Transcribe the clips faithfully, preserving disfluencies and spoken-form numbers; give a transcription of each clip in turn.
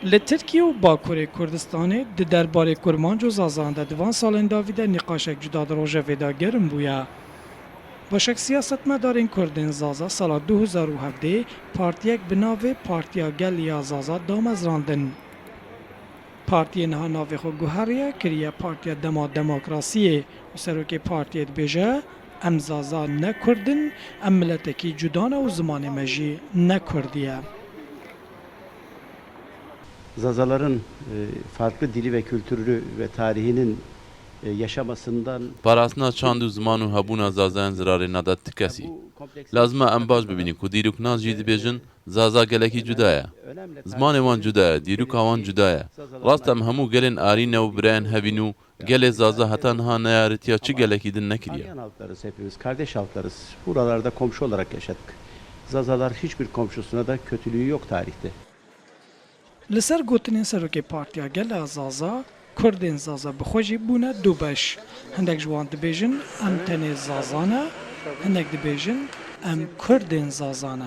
Li Tirkiye û Bakurê Kurdistanê di derbarê Kurmanc û Zazan de di van salên dawî de nîqaşek cuda di rojevê de germ bûye. Başek siyasetmedarên Kurdên Zaza sala du hezar û hevdeh partiyek bi navê Partiya Gel ya Zaza damezrandin. Partiyê niha navê xwe guheriye, kiriye Partiya Dema Demokrasiyê û serokê partiyê dibêje, Em Zaza ne Kurd in, em miletekî cuda ne û zimanê me jî ne Kurdî ye. Zazaların e, farklı dili ve kültürünü ve tarihinin e, yaşamasından Parastina çand û ziman û hebûna Zazayan zirarê nade ti kesî. Lazim e em baş bibînin ku dîroknan jî dibêjin Zaza gelekî cuda ye. Zimanê wan cuda ye, dîroka wan cuda ye. Rast e em hemû gelên arî ne û birayên hevî nû gelê Zaza heta niha neyaritiya çi gelekî din nekiriye. Aryan halklarız hepimiz, kardeş halklarız. Buralarda komşu olarak yaşadık. Zazalar hiçbir komşusuna da kötülüğü yok tarihte. Li ser gotinên serokê Partiya Gel a Zaza, Kurdên Zaza bi xwe jî bûne du beş. Hindek ji wan dibêjin, Em tenê Zaza ne, hindek dibêjin, Em Kurdên Zaza ne.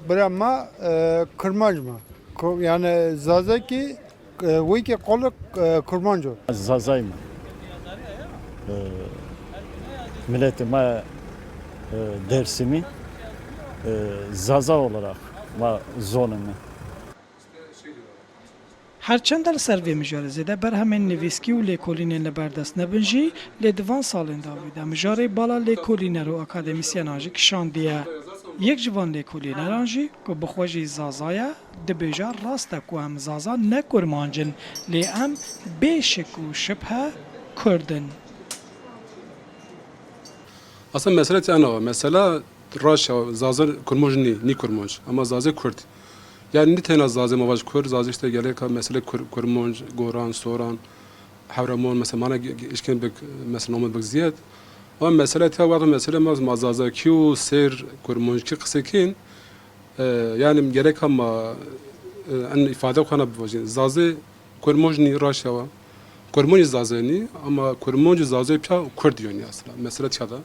Bira me e, Kurmanc me. Ku- Yani Zazakî e, wekî qolek e, Kurmanc o. Zazay me. E, Milletê me e, Dersimî e, Zaza olarak me zonê me. Her çend li ser vê mijarê zêde berhemên nivîskî û lêkolînên li ber dest nebin jî, lê di van salên dawî de mijarê bala lêkolîner û akademîsyenan jî kişandiye. Yek ji van lêkolîneran jî, ku bi xwe jî Zaza ye, dibêje, Rast e ku em Zaza ne Kurmanc in, lê em bê şik û şibhe Kurd in. Aslında mesele tena, mesele Raşa, Zaza Kurmanc nî, nî Kurmanc, ama Zazê Kurd. Yani nî tena Zazê ma vaj Kurd, Zazê işte gelek ha mesele Kur, Kurmanc, Goran, Soran, Hewraman, mesela mana ge- ge- işken bek, mesela namı bek ziyad. Ama mesele te wada mesele ma, ma Zazaki û ser Kurmanckî qise kin, e, yani gerek ha ma e, en ifade xwana bivajin. Zazê Kurmanc nî Raşa wa. Kurmanc Zazê nî, ama Kurmanc Zazê pya Kurd yönü aslında. Mesele tiyada.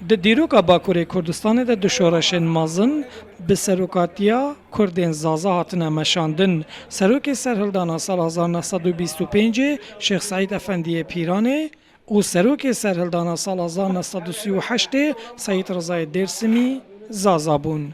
Di dîroka Bakurê Kurdistanê de du şoreşên mezin bi serokatiya Kurdên Zaza hatine meşandin. Serokê serhildana sala hezar neh sed û bîst û pêncê Şêx Seîd Efendiyê Pîranê û serokê serhildana sala hezar neh sed û sî û heştê Seîd Rizayê Dêrsimî Zaza bûn.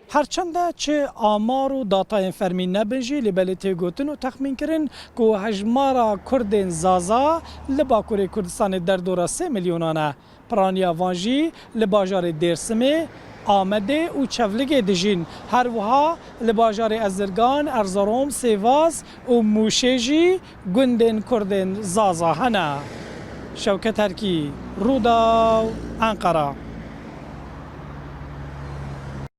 Her çend e çi amar û datayên fermî nebin jî, lê belê tê gotin û texmînkirin ku hejmara Kurdên Zaza li Bakurê Kurdistanê derdora sê milyonan e. Piraniya van jî li bajarê Dêrsimê, Amedê û Çewligê dijîn. Her wiha li bajarê Ezirgan, Erzerom, Sêvaz û Mûşê jî gundên Kurdên Zaza hene. Şewket Erkî, Rûdaw, Enqera.